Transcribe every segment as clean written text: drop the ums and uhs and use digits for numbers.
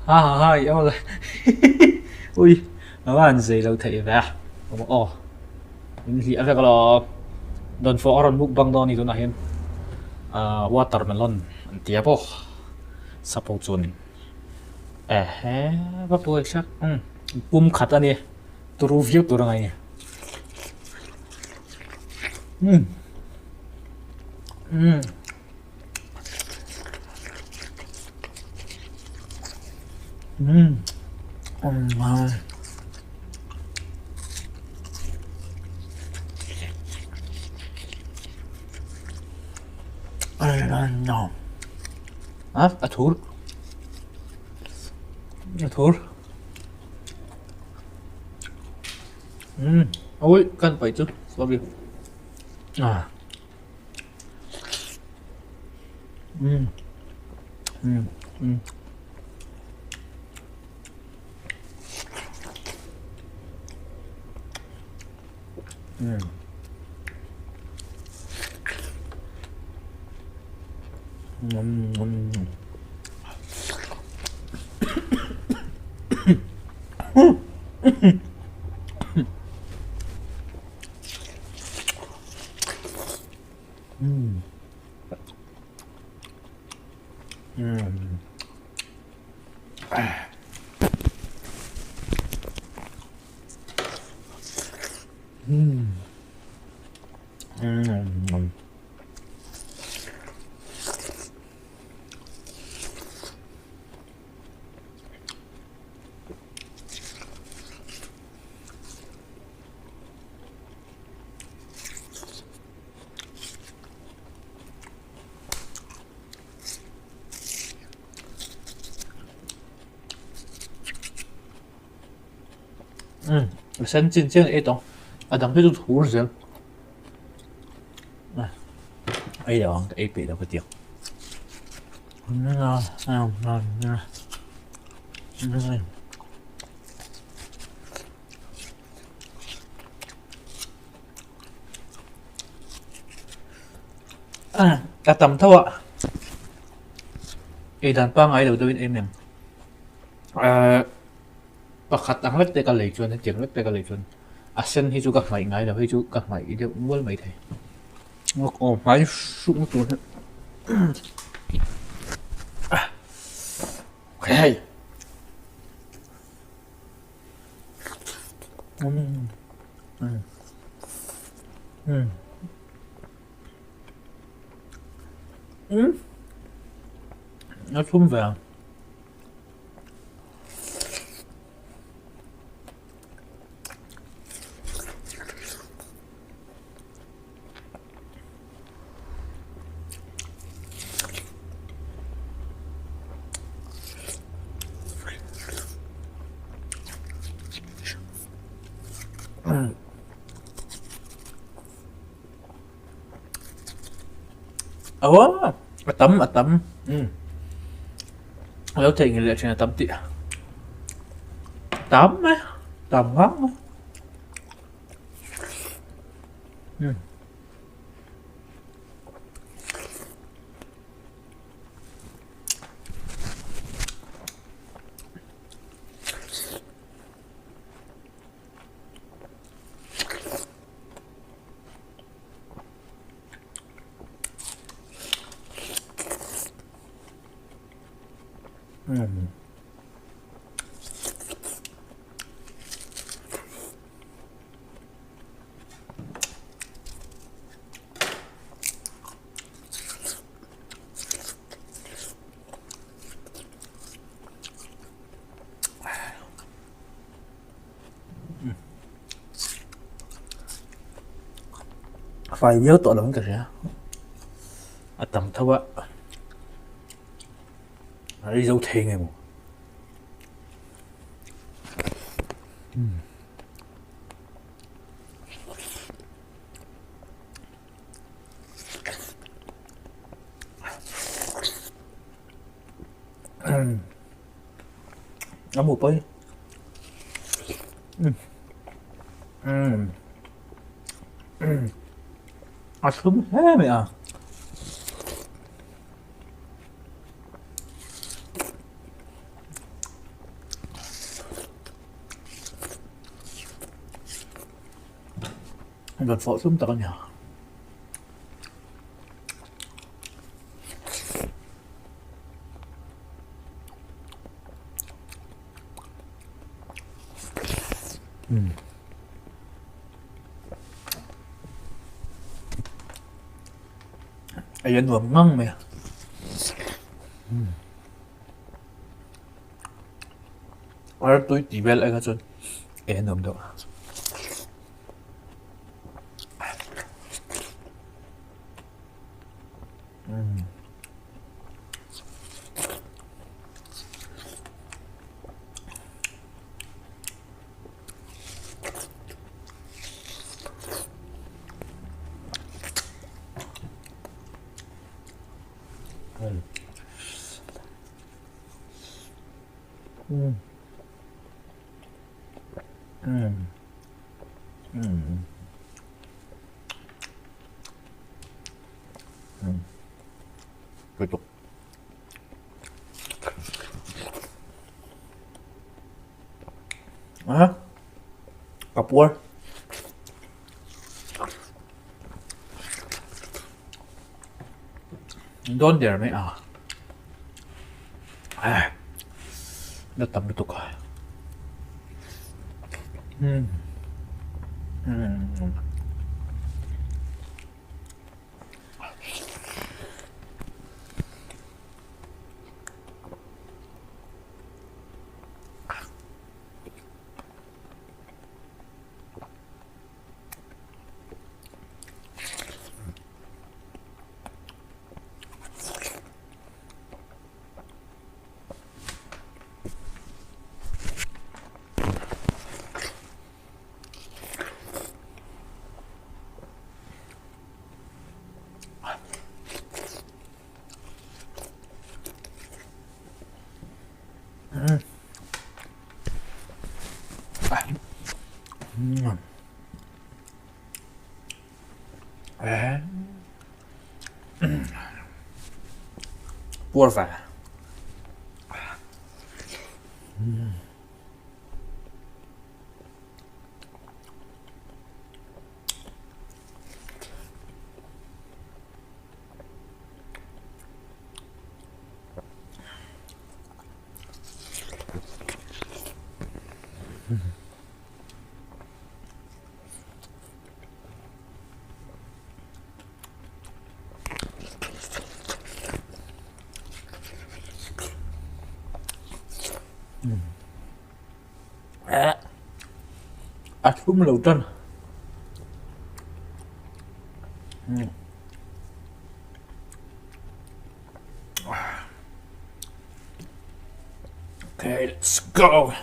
Ha ha ha i awle ui a va han zei lo theih ve a aw min hliah vek alawm dawnfawh a rawn mukbang dawn a ni tunah hian ah watermelon an tia bawk sapo chuan ehe va buai thlak umm pum khat a ni turu viau tur a ngai a ni umm umm. A thur a thur ui kan paih chu sorry ah. A sen chin chiang ei tawng a dang hi chu thur zel ei lo ang ka ei peih lo ka ti ang. A tam tho a ei dan pangngai lo deuhin em em ahh pakhat ang lek te ka lei chuan hetiang lek te ka lei chuan a sen hi chu ka hmaih ngai lo hei chu ka hmaih deuh mual mai thei aw hmai hruk tur hi hei. A thlum ve ang. Aw a tam a tam umm a lo theihnghilh leh thin a tam tih tam mai tam ngang mai. Fai viau tawh lo in ka hria a tam tho a a ei zo thei nge maw. A mu pawi. A thlum hle mai a. Rawn fawh hlum tak a nia. Ei a nuam ngang mai a. Ar tui tih vel ai kha chuan ei a nuam deuh. A ka puar dawn der mai a la tam lutuk a umm umm. Puar ve. A thlum lo tan. Okay, let's go.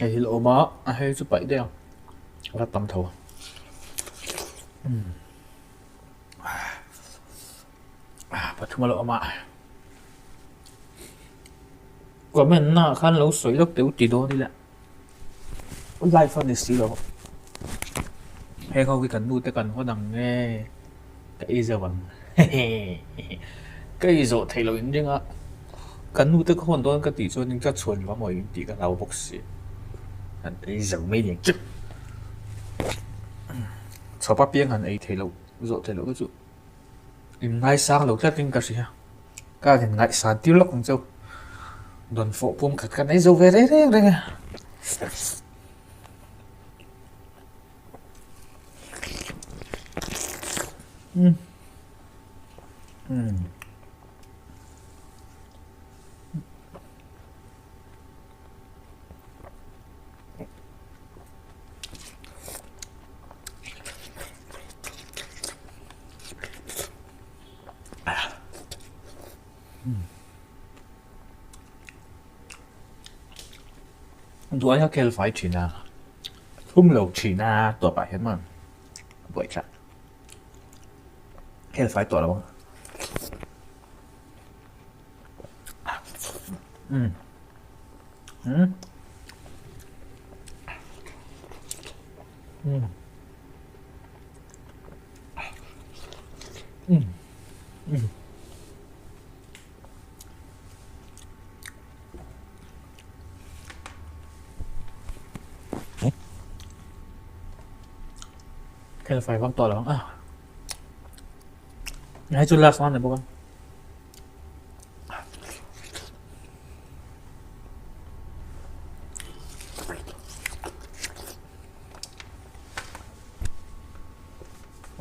Hei hi la awm a a hei chu paih daih ang a la tam tho a pathum a la awm a comment na ah khan lo sawi lawk teh u ti dawn ila live a ni si lo heng ho hi kan nu te kan hawn ang nge ka ei zauh ang ka ei zawh theih loh in ring a kan nu te ka hawn dawn ka tih chuan in ka chhuan lo amaw in tih ka hlau bawk si han ei zauh mai ni ang che chhawp apiang han ei theih loh zawh theih loh te chu in ngaisang lo tlat in ka hria ka in ngaihsan tir lawk ang cheu dawnfawh pum khat kan ei zo ve reng reng reng a. Duh aia khel fai thin a, thum lo thin a tawpah hian maw a buai thlak. Khel fai tawh lo ang. Umm. Umm. Umm. Umm. Umm. Khel fai vak tawh lo ang a. Hei chu last one ni bawk a.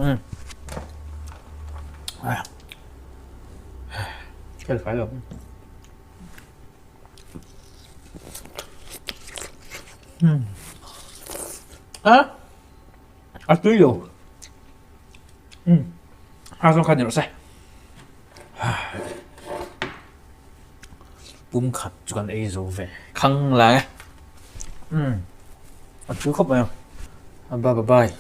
Umm. Khel fai lo. Umm. A? A tui lo. Umm. A zawng kha ni rawh se. Pum khat chu kan ei zo ve khang lai a. Umm. A tui khawp mai ang. Bye bye.